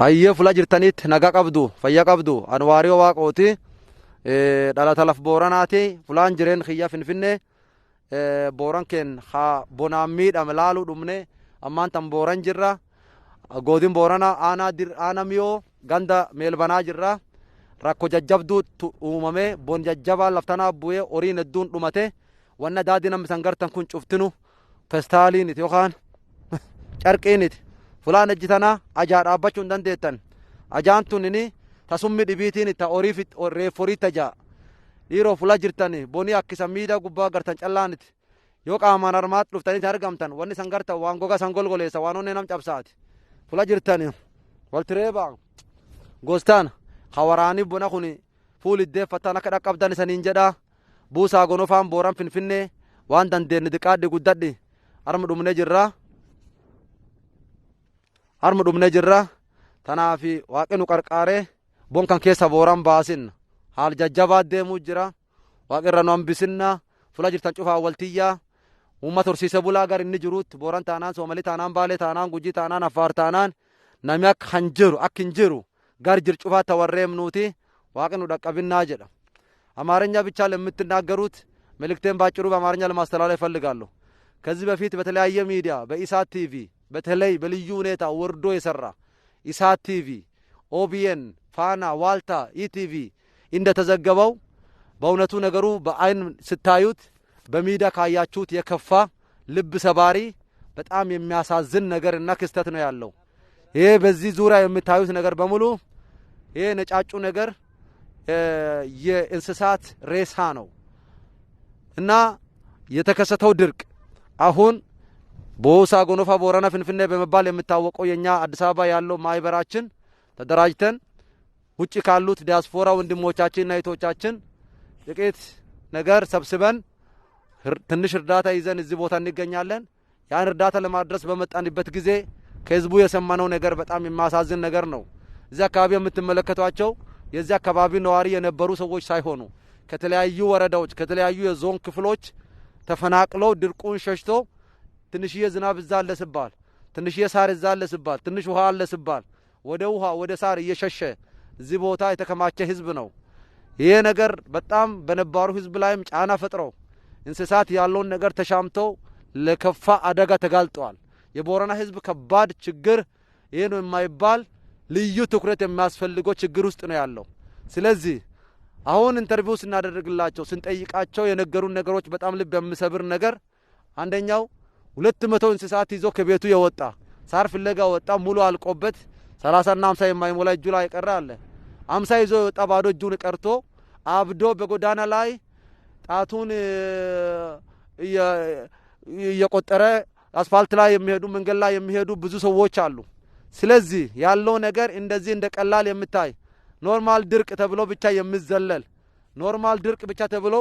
Ayyee fula jirtanitti nagaa qabdu, fayyaa qabdu. Ani Waariyoo Waaqooti. Dhalata laf Booranaati. Fulaan jireen kiyya Finfinnee. Booran keen haa bonaan miidhame laaluu dhumne ammaan tan Booran jirra. Godin Boorana aanaa aanaa Miyoo ganda Meelbanaa jirra. Rakko jajjabduutu uumame, bon jajjabaa laftanaa bu'ee horiin hedduun dhumate. Wanna daadii namni san gartan kun cuftinu festaaliiniti yookaan carqiiniti. Fulaan ejjitanaa ajaa dhaabbachuu hin dandeettan. Ajaan tunini tasummi dhibiitiin ta horii reef horii tajaa. Dhiiroo fula jirtan bonii akkisa miidhaa gubbaa gartan callaaniti. Yoo qaamaan armaatti dhuftanii argamtan, wanni san gartan waan goga san golgoleessa, waan onnee nam cabsaati. Fula jirtan waltireebaa gostaan hawaraanii bona kun fuul iddeeffattan akka dhaqqabdan isaniin jedha. Buusaa Gonofaan Booran Finfinnee waan dandeenye diqaadhi guddadhi arma dhumnee jirra. Arma dhumnee jirra. Tanaaf Waaqni nu qarqaaree bon kan keessa Booran baasin haal jajjabaa deemuu jira. Waaqni irra nu hambisinna. Fula jirtan cufaa waltiyyaa. Uummata horsiise bulaa gar inni jiruutti, Booran taanaan, Soomalii taanaan, Baalee taanaan, Gujii taanaan, Affaar taanaan, namni akka kan jiru akka hin jiru gar jir cufaa tawarreemnuuti Waaqni nu dhaqqabinnaa jedha. አማርኛ ብቻ ለምትናገሩት መልእክቴን ባጭሩ በአማርኛ ለማስተላለፍ እፈልጋለሁ። ከዚህ በፊት በተለያየ ሚዲያ በኢሳት ቲቪ በተለይ በልዩ ሁኔታ ወርዶ የሰራ ኢሳት ቲቪ፣ ኦቢኤን፣ ፋና፣ ዋልታ፣ ኢቲቪ እንደተዘገበው በእውነቱ ነገሩ በአይን ስታዩት በሚዲያ ካያችሁት የከፋ ልብ ሰባሪ በጣም የሚያሳዝን ነገር እና ክስተት ነው ያለው። ይሄ በዚህ ዙሪያ የምታዩት ነገር በሙሉ ይሄ ነጫጩ ነገር የእንስሳት ሬሳ ነው እና የተከሰተው ድርቅ አሁን ቦሳ ጎኖፋ ቦረና ፍንፍኔ በመባል የሚታወቀው የኛ አዲስ አበባ ያለው ማህበራችን ተደራጅተን ውጭ ካሉት ዲያስፖራ ወንድሞቻችንና እህቶቻችን ጥቂት ነገር ሰብስበን ትንሽ እርዳታ ይዘን እዚህ ቦታ እንገኛለን። ያን እርዳታ ለማድረስ በመጣንበት ጊዜ ከህዝቡ የሰማነው ነገር በጣም የሚያሳዝን ነገር ነው። እዚህ አካባቢ የምትመለከቷቸው የዚህ አካባቢ ነዋሪ የነበሩ ሰዎች ሳይሆኑ ከተለያዩ ወረዳዎች፣ ከተለያዩ የዞን ክፍሎች ተፈናቅለው ድርቁን ሸሽቶ ትንሽዬ ዝናብ እዛ አለ ሲባል፣ ትንሽዬ ሳር እዛ አለ ሲባል፣ ትንሽ ውሃ አለ ሲባል ወደ ውሃ ወደ ሳር እየሸሸ እዚህ ቦታ የተከማቸ ህዝብ ነው። ይሄ ነገር በጣም በነባሩ ህዝብ ላይም ጫና ፈጥረው እንስሳት ያለውን ነገር ተሻምተው ለከፋ አደጋ ተጋልጠዋል። የቦረና ህዝብ ከባድ ችግር፣ ይሄ ነው የማይባል ልዩ ትኩረት የሚያስፈልገው ችግር ውስጥ ነው ያለው። ስለዚህ አሁን ኢንተርቪው ስናደርግላቸው ስንጠይቃቸው የነገሩን ነገሮች በጣም ልብ የሚሰብር ነገር፣ አንደኛው 200 እንስሳት ይዞ ከቤቱ የወጣ ሳር ፍለጋ ወጣ፣ ሙሉ አልቆበት 30 እና 50 የማይሞላ እጁ ላይ የቀረ አለ። 50 ይዞ የወጣ ባዶ እጁን ቀርቶ አብዶ በጎዳና ላይ ጣቱን እየቆጠረ አስፋልት ላይ የሚሄዱ፣ መንገድ ላይ የሚሄዱ ብዙ ሰዎች አሉ። ስለዚህ ያለው ነገር እንደዚህ እንደ ቀላል የምታይ ኖርማል ድርቅ ተብሎ ብቻ የሚዘለል፣ ኖርማል ድርቅ ብቻ ተብሎ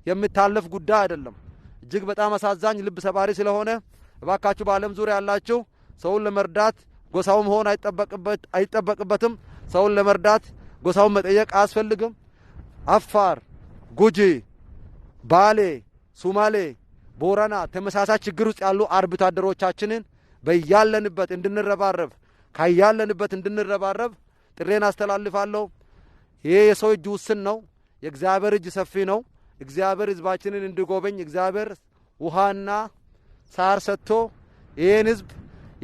የሚታለፍ ጉዳይ አይደለም። እጅግ በጣም አሳዛኝ ልብ ሰባሪ ስለሆነ እባካችሁ በዓለም ዙሪያ ያላችሁ ሰውን ለመርዳት ጎሳው መሆን አይጠበቅበትም። ሰውን ለመርዳት ጎሳውን መጠየቅ አያስፈልግም። አፋር፣ ጉጂ፣ ባሌ፣ ሱማሌ፣ ቦረና ተመሳሳይ ችግር ውስጥ ያሉ አርብቶ አደሮቻችንን በያለንበት እንድንረባረብ፣ ካያለንበት እንድንረባረብ ጥሬን አስተላልፋለሁ። ይሄ የሰው እጅ ውስን ነው፣ የእግዚአብሔር እጅ ሰፊ ነው። እግዚአብሔር ሕዝባችንን እንዲጎበኝ፣ እግዚአብሔር ውሃና ሳር ሰጥቶ ይህን ሕዝብ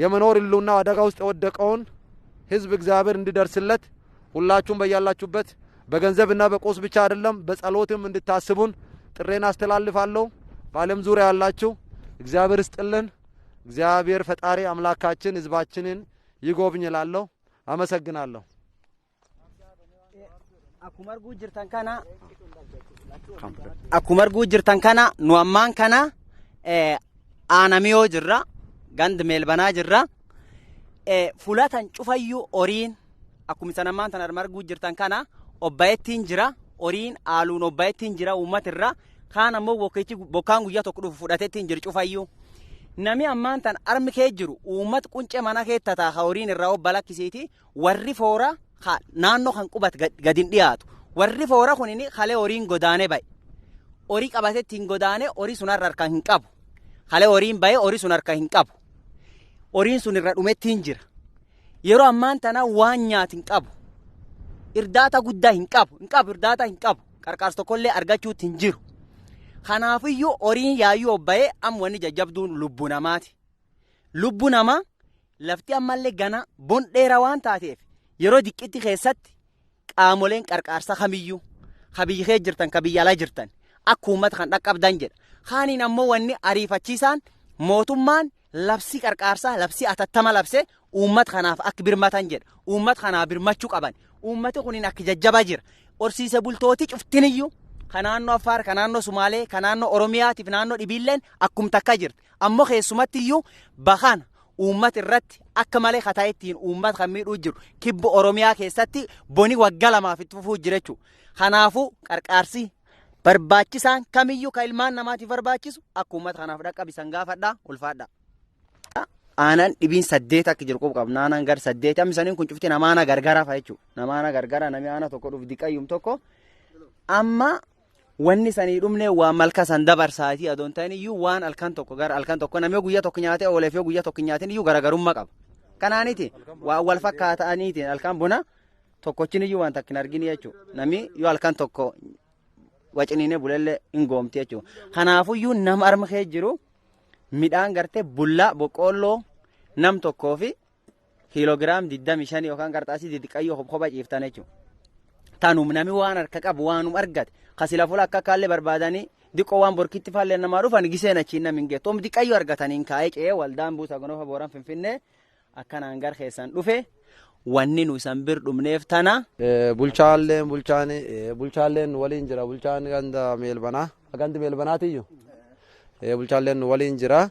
የመኖር ህልውና አደጋ ውስጥ የወደቀውን ሕዝብ እግዚአብሔር እንዲደርስለት ሁላችሁም በያላችሁበት በገንዘብና በቁስ ብቻ አይደለም በጸሎትም እንድታስቡን ጥሬን አስተላልፋለሁ። በዓለም ዙሪያ ያላችሁ እግዚአብሔር ይስጥልን። እግዚአብሔር ፈጣሪ አምላካችን ሕዝባችንን ይጎብኝ እላለሁ። አመሰግናለሁ። Akkuma arguu jirtan kana nu ammaan kana aanamiyoo jirra, gand Meelbanaa jirra. Fulatan cufayyuu horiin akkuma isan ammaan tan arguu jirtan kana obbayeettiin jira, horiin haaluun obbayeettiin jira uummatirra, kaan ammoo bokkichi bokkaan guyyaa tokko dhufu fudhateettiin jira cufayyuu. Nami ammaan tan armi kee jiru uummat quncee mana kee tataa horiin irraa obba lakkisiiti, warri foora naannoo kan qubat gadi hin dhiyaatu. Warri foora kunini kalee horiin godaanee ba'e. Horii qabatetti hin godaane, horii sun harka hin qabu. Kalee horiin ba'e horii sun harka hin qabu. Horiin sun irra dhumetti hin jira. Yeroo ammaan tana waan nyaati hin qabu. Irdaata guddaa hin qabu. Hin qabu irdaata hin qabu. Qarqaarsa tokkollee argachuutti hin jiru. Kanaafiyyuu horiin yaayyuu obba'ee amma wanni jajjabduun lubbuu namaati. Lubbu namaa lafti ammallee gana bon dheeraa waan taateef yeroo diqqitti keessatti qaamoleen qarqaarsa kamiyyuu ka biyya kee jirtan ka biyya alaa jirtan akka uummata kan dhaqqabdan jedha. Kaaniin ammoo wanni ariifachiisaan mootummaan labsii qarqaarsaa labsii atattama labsee uummata kanaaf akka birmatan jedha. Uummata kanaaf birmachuu qaban. Uummati kuniin akka jajjabaa jira. Horsiise bultooti cuftiniyyuu ka naannoo Affaar, ka naannoo Sumaalee, ka naannoo Oromiyaatiif naannoo dhibiilleen akkum takka jirti. Ammoo keessumattiyyuu bakana uummata irratti akka malee kataa ittiin uummata kan miidhuu jiru kibba Oromiyaa keessatti boni waggaa lamaaf itti fufuu jira jechuudha. Kanaafuu qarqaarsi barbaachisaan kamiyyuu kan ilmaan namaatiif barbaachisu akka uummata kanaaf dhaqqabisan gaafadhaa ulfaadhaa. Aanaan dhibiin 8 akka jiru qabna. Aanaan gar 8 amma isaniin kun cufti namaana gargara fa'a jechuudha. Namaana gargara namni aana tokko dhufu diqayyum tokko. Amma wanni sanii dhumne waan malka san dabarsaatii adoon ta'in iyyuu waan halkan tokko gara halkan tokko namni guyyaa tokko nyaatee ooleef yoo guyyaa tokko nyaatin iyyuu garaagarummaa qaba. Kanaaniti waan wal fakkaataniiti halkan buna tokkochin iyyuu waan takka hin argini jechuudha. Namni yoo halkan tokko waciniinee bulellee hin goomti jechuudha. Kanaafuyyuu nama arma kee jiru midhaan gartee bullaa boqqoolloo nam tokkoo fi kiiloogiraam 25 yookaan qarxaasii xixiqqayyoo kopha ciiftan jechuudha. Tanum nami waan harka qabu waanum argate kasila fuula akka kaallee barbaadanii diqqoo waan borkitti faallee namaa dhufan giseen achiin nam hin geettu. Om diqqayyoo argataniin kaa'ee ce'ee waldaan buusa gonofa Booran Finfinnee akkanaan gar keessan dhufe wanni nu isan bir dhumneef tana. Bulchaalleen bulchaan bulchaalleen waliin jira bulchaan ganda meelbanaa gandi meelbanaatiyyuu bulchaalleen waliin jira.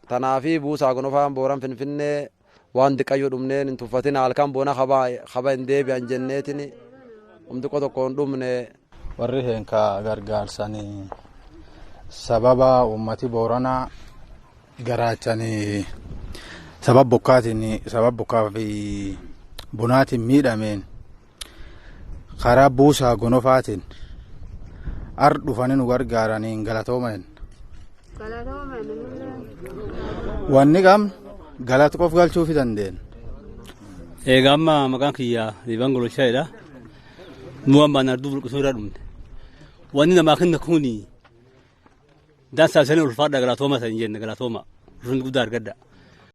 Tanaafi buusaa gonofaan Booran Finfinnee waan diqqayyoo dhumneen hin tuffatin halkan bona kaba hin deebi'an jenneetin umdiqo tokko hin dhumne. Warri heenka gargaarsanii sababa uummati Booranaa garaachanii sababa bokkaatiin sababa bokkaa fi bunaatiin miidhameen karaa buusaa gonofaatiin ar dhufanii nu gargaaraniin galatooman. Wanni qabnu galata qof galchuufi dandeenya. Egaa amma maqaan kiyyaa Liibaan Gololchaadha. Nu amma narduu burqisuu irraa dhumne. Wanni namaa kenna kuni dansaa sanii ulfaadha galatooma sanii jenne galatooma. Ulfinni guddaa argadha.